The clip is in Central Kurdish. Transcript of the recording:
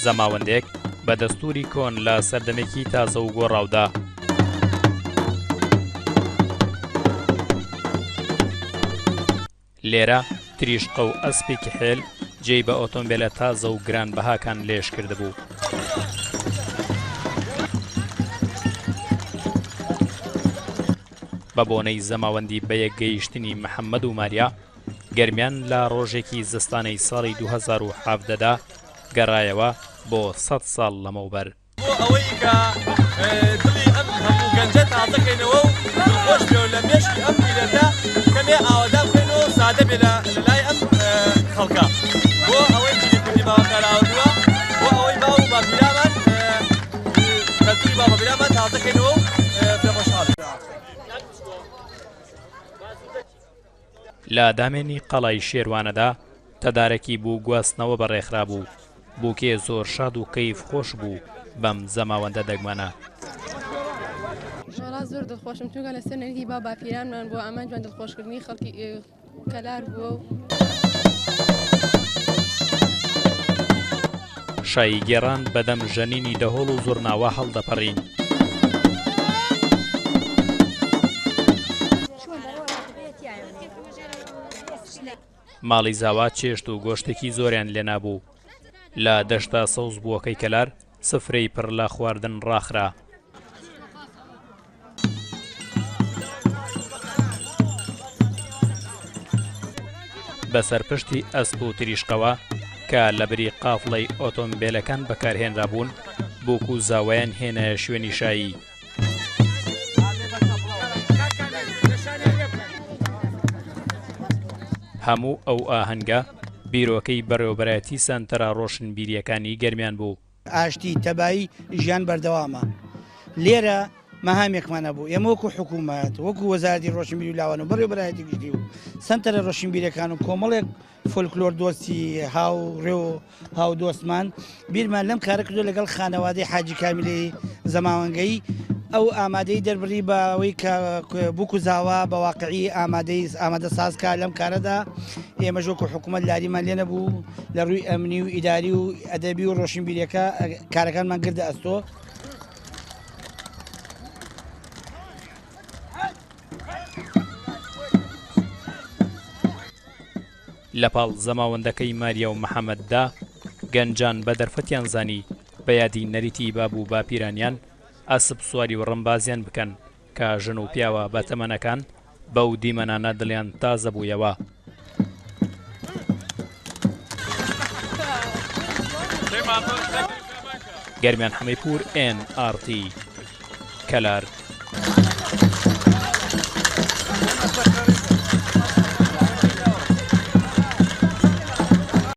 زەماوەندێک بە دەستووری کۆن لە سەردەمێکی تازە و گۆڕاودا. لێرە تریشقە و ئەسپێکی حێل جێی بە ئۆتۆمبێلە تازە و گرانبەهاکان لێژ کردبوو. بە بۆنەی زەماوەندی بەیەکگەیشتنی محەممەد و ماریا، گەرمیان لە ڕۆژێکی زستانەی ساڵی 2017 دا گەڕایەوە بۆ سەد ساڵ لەمەوبەر. بۆ ئەوەی کە دڵی ئەم هەموو گەنجە تازە کەینەوە و دڵخۆش بێ و لە مێشکی ئەم میللەتە کەمێ ئاوەدان بکەینەوە و سادە بێ لە لای ئەم خەڵکە بۆ ئەوەی جلی کوردی باوە کاراوردووە بۆ ئەوەی باو و باپیرانمان کەلتوری باو باپیرانمان تازە کەینەوە و پێخۆشحاڵ لە دامێنی قەڵای شێروانەدا تەدارەکی بوو گواستنەوە بەڕێخرابوو، بووکێ زۆر شاد و کەیف خۆش بوو بەم زەماوەندە دەگمەنە. وەڵا زۆر دڵخۆشم چونکە لەسەر نەریتی باو باپیرانمان بووە ئامانجمان دڵخۆشکردنی خەڵکی کەلار بووە و. شایی گێڕان بەدەم ژەنینی دەهۆڵ و زوڕناوە هەڵدەپەڕین. ماڵی زاوا چێشت و گۆشتێکی زۆریان لێنابوو. لە دەشتە سەوزبووەکەی کەلار سفرەی پڕ لە خواردن ڕاخرا. بەسەر پشتی ئەسپ و تریشقەوە کە لەبری قافڵەی ئۆتۆمبێلەکان بەکارهێنرابوون، بووک و زاوایان هێنایە شوێنی شایی. هەموو ئەو ئاهەنگە بیرۆکەی بەڕێوەبەرایەتی سەنتەرە ڕۆشنبیرییەکانی گەرمیان بوو. ئاشتی، تەبایی، ژیان بەردەوامە. لێرە مەهامێکمان هەبوو، ئێمە وەکو حکوومەت، وەکو وەزارەتی ڕۆشنبیری و لاوان و بەڕێوەبەرایەتی گشتی و سەنتەرە ڕۆشنبیرەکان و کۆمەڵێک فۆلکلۆر دۆستی هاوڕێ و هاودۆستمان بیرمان لەم کارە کردو لەگەڵ خانەوادەی حاجی کامیلی زەماوەنگەی ئەو ئامادەی دەربڕی بە ئەوەی کە بوک و زاوا بە واقعی ئامادەی ئامادە سازکە لەم کارەدا ئێمەش وەکو حکوومەت لاریمان لێ نەبوو لە ڕووی ئەمنی و ئیداری و ئەدەبی و ڕۆشنبیریەکە کارەکانمان گردە ئەستۆ. لەپاڵ زەماوەندەکەی ماریا و محەمەددا، گەنجان بە دەرفەتیان زانی بە یادی نەریتی باب و باپیرانیان ئەسپ سواری و ڕمبازیان بکەن کە ژن و پیاوە بەتەمەنەکان بەو دیمەنانە دڵیان تازە بوویەوە. گەرمیان حەمەیپوور، ئێن ئاڕ تی، کەلار.